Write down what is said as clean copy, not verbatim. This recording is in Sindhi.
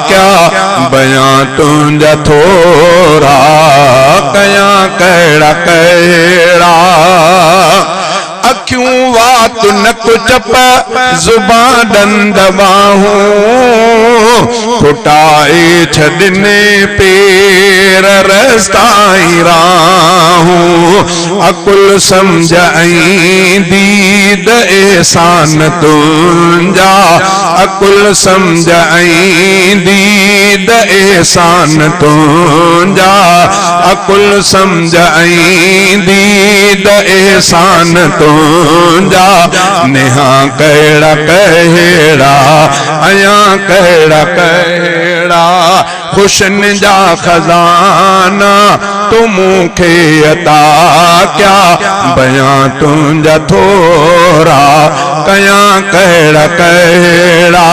ڪيا، بيان تنهنجا ٿورا، ڪيان ڪهڙا ڪهڙا. اکيون وات نڪ چپ زبان ڏند ٻانهون، ڦٽائي ڇڏين پير رستا ۽ راهون. عقل سمجهه ۽ ديد احسان تنهنجا، عقل سمجهه ۽ ديد احسان تنهنجا، عقل سمجهه ۽ ديد احسان تنهنجا. نهان ڪهڙا ڪهڙا، عيان ڪهڙا ڪهڙا. خوشين جا خزانا تو مون کي عطا ڪيا، بيان تنهنجا ٿورا، ڪيان ڪهڙا ڪهڙا.